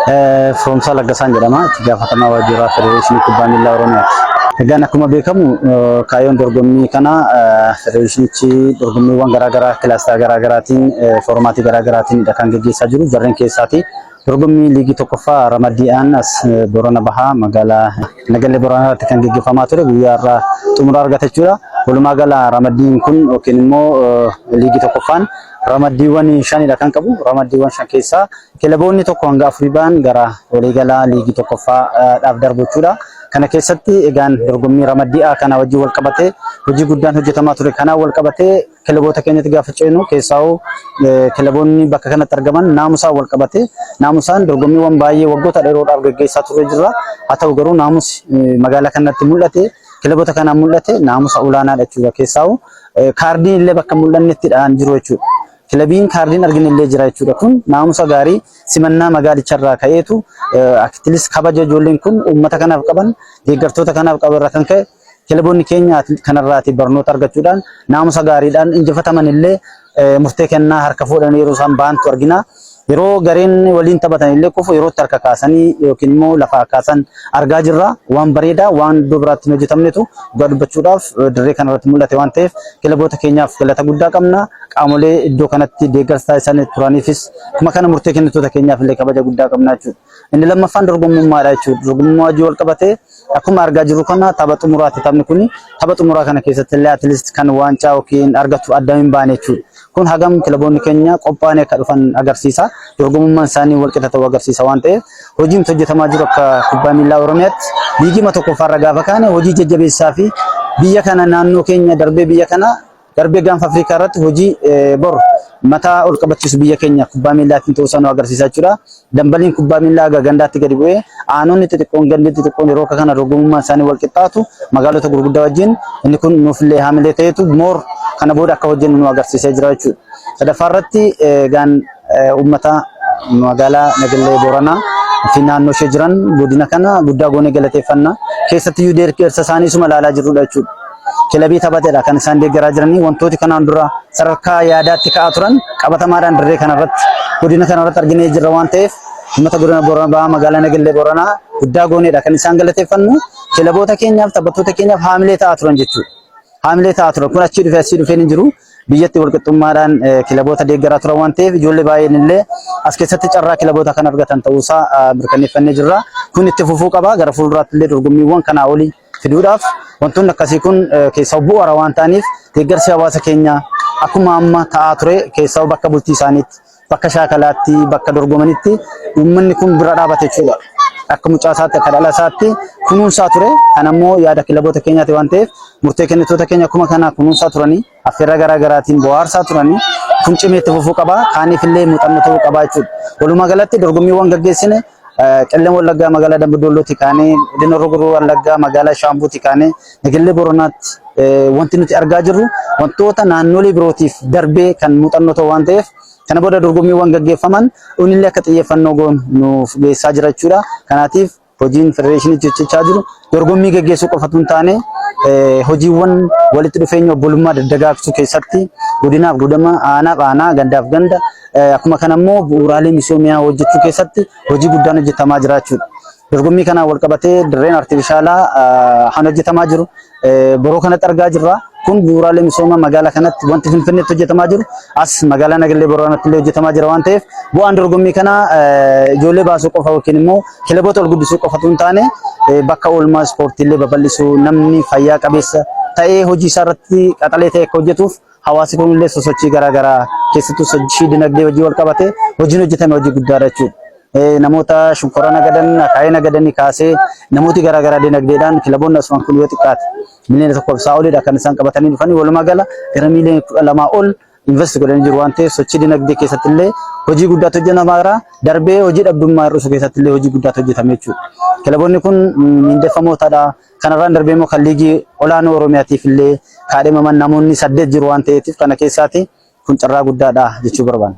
Firoomsaa Laggasaan jedhama. Itti gaafatamaa waajjira Federeeshinii Kubbaa Miillaa Oromiyaati. Egaan akkuma beekamu kaayyoon dorgommii kana federeeshinichi dorgommiiwwan garaagaraa kilaastara garaagaraatiin foormaatii garaagaraatiinidha kan gaggeessaa jiru. Jarreen keessaati dorgommii liigii tokkoffaa ramaddiidhaan as Boorana Bahaa magaalaa Nagallee Booranaatti kan gaggeeffamaa ture guyyaa irraa xumura argate jechuudha. Walumaa gala ramaddiin kun yookiin immoo liigii tokkoffaan ramaddiiwwan shanidha kan qabu. Ramaddiiwwan shan keessaa kilaboonni tokko hanga afurii ba'an gara waliigalaa liigii tokkoffaadhaaf darbu jechuudha. Kana keessatti egaan dorgommii ramaddii A kana wajjin wal qabatee hojii guddaan hojjetamaa ture. Kanaan wal qabatee kilaboota keenyatti gaafa ceenu keessaa'uu kilaboonni bakka kanatti argaman naamusaan wal qabatee naamusaan dorgommiiwwan baay'ee waggoota dheeroodhaaf gaggeessaa turre jirra. Haa ta'u garuu naamusi magaalaa kanatti mul'ate kilaboota kanaan mul'ate naamusa olaanaadha jechuudha. Keessaa'uu kaardiin illee bakka mul'annettidhaan jiru jechuudha. Kilabiin kaardiin argine illee jira jechuudha. Kun naamusa gaarii simannaa magaalicharraa ka'eetu aktilis kabaja ijoolleen kun uummata kanaaf qaban deeggartoota kanaaf qaban irraa kan ka'e kilaboonni keenya kanarraati barnoota argachuudhaan naamusa gaariidhaan injifataman illee murtee kennaa harka fuudhan yeroo isaan bahantu argina. Yeroo gareen waliin taphatan illee kufu yerootti harka kaasanii yookiin immoo lafa kaasan argaa jirra. Waan bareedaa waan iddoo biraatti hin hojjetamnetu dhugaa dubbachuudhaaf dirree kanarratti mul'ate waan ta'eef kilaboota keenyaaf galata guddaa qabna. Qaamolee iddoo kanatti deeggarsa taasisan turaniifis akkuma kana murtee kennitoota keenyaaf illee kabaja guddaa qabna jechuudha. Inni lammaffaan dorgommummaadha jechuudha. Dorgommummaa wajjin wal qabatee akkuma argaa jirru kana tapha xumuraati taphni kuni. Tapha xumuraa kana keessatti illee atleast kan waancaa yookiin argatu adda hin baane jechuudha. Kun hagam kilaboonni keenya qophaa'anii akka dhufan agarsiisa. Dorgomummaan isaanii wal qixa ta'uu agarsiisa waan ta'eef hojiin hojjetamaa jiru akka kubbaa miillaa Oromiyaatti liigii tokkoffaarra gaafa kaane hojii jajjabeessaa fi biyya kana naannoo keenya darbee biyya kana darbee gaanfa Afrikaa irratti hojii bor mataa ol qabachiisu biyya keenya kubbaa miillaatiin ta'uu isaa nu agarsiisa jechuudha. Dambaliin kubbaa miillaa haga gandaatti gadi bu'ee aanonni xixiqqoon gandi xixiqqoon yeroo akka kana dorgomummaan isaanii wal qixxaatu magaalota gurguddaa wajjin inni kun nuufillee haamilee ta'etu moor kana booda akka hojjennu nu agarsiisee jira jechuudha. Sadaffaa irratti egaan uummata magaalaa Nagallee Booranaa fi naannoo ishee jiran godina kana guddaa goonee galateeffanna. Keessattiyyuu deeggarsa isaanii isuma ilaalaa jirrudha jechuudha. Kilabii taphatedha kan isaan deeggaraa jiranii wantooti kanaan dura sadarkaa yaadaatti ka'aa turan qabatamaadhaan dirree kanarratti godina kanarratti arginee jirra waan ta'eef uummata godina Booranaa Bahaa magaalaa Nagallee Booranaa guddaa gooneedha kan isaan galateeffannu kilaboota keenyaaf taphattoota keenyaaf haamilee ta'aa turan jechuudha. Haamilee ta'aa turan kun achii dhufee asii dhufee ni jiru. Biyyatti walqixxummaadhaan kilaboota deeggaraa turan waan ta'eef ijoollee baay'een illee as keessatti carraa kilaboota kan argatan ta'uusaa mirkaneeffannee jirra. Kun itti fufuu qaba. Gara fuulduraatti illee dorgommiiwwan kanaa olii fiduudhaaf wantoonni akkasii kun keessaa bu'uura waan ta'aniif deeggarsi hawaasa keenyaa akkuma amma ta'aa ture keessaa bakka bultii isaaniitti bakka shaakalaatti bakka dorgomanitti uummanni kun bira dhaabate jechuudha. Akka mucaa isaatti akka dhala isaatti kunuunsaa ture. Kan ammoo yaada kilaboota keenyaati waan ta'eef murtee kennitoota keenya akkuma kana kunuunsaa turanii affeerraa garaa garaatiin bohaarsaa turanii kun cimee itti fufuu qaba. Kaaniif illee muuxannoo ta'uu qaba jechuudha. Walumaa galatti dorgommiiwwan gaggeessine Qellem Wallaggaa magaalaa Dambidollootti kaanee godina Horroo Wallaggaa magaalaa Shaambuutti kaanee Nagellee Boronaatti wanti nuti argaa jirru wantoota naannolee birootiif darbee kan muuxannoo ta'u waan ta'eef kana booda dorgommiiwwan gaggeeffaman unillee akka xiyyeeffannoo goonu nuuf geessaa jira jechuudha. Kanaatiif hojiin federeeshinichi hojjechaa jiru dorgommii gaggeessuu qofatu hin taane hojiiwwan walitti dhufeenya obbolummaa daddagaagsuu keessatti godinaaf godina aanaaf aanaa gandaaf ganda akkuma kana immoo bu'uuraalee misoomaa hojjechuu keessatti hojii guddaan hojjetamaa jira jechuudha. Dorgommii kanaan wal qabatee dirreen artifishaalaa kan hojjetamaa jiru boroo kanatti argaa jirra. Kun bu'uuraalee misoomaa magaalaa kanatti wanti Finfinneetti hojjetamaa jiru as magaalaa Nagallee Booranatti illee hojjetamaa jira waan ta'eef bu'aan dorgommii kanaa ijoollee baasuu qofa yookiin immoo kilaboota ol guddisuu qofatu hin taane bakka oolmaa ispoortii illee babal'isuu namni fayyaa qabeessa ta'ee hojii isaa irratti qaxalee ta'e akka hojjetuuf hawaasi kun illee sosochii garaagaraa keessattuu sochii dinagdee hojii wal qabate hojiin hojjetame hojii guddaadha jechuudha. Namoota shunkoora nagadan, akaayii nagadanii kaasee namooti garaagaraa dinagdeedhaan kilaboonni asumaan kun yoo xiqqaate miliyoona 1 isaa olidha kan isaan qabatanii dhufanii walumaa gala gara miliyoona 12 ol invest godhanii jiru waan ta'eef sochii dinagdee keessatti illee hojii guddaatu hojjetamaa jira. Darbee hojii dhabdummaa hir'isuu keessatti illee hojii guddaatu hojjetame jechuudha. Kilaboonni kun miindeffamootadha. Kanarraan darbee immoo kan liigii olaanoo Oromiyaatiif illee kaadhimaman namoonni 8 jiru waan ta'eef kana keessaati kun carraa guddaadha jechuu barbaanna.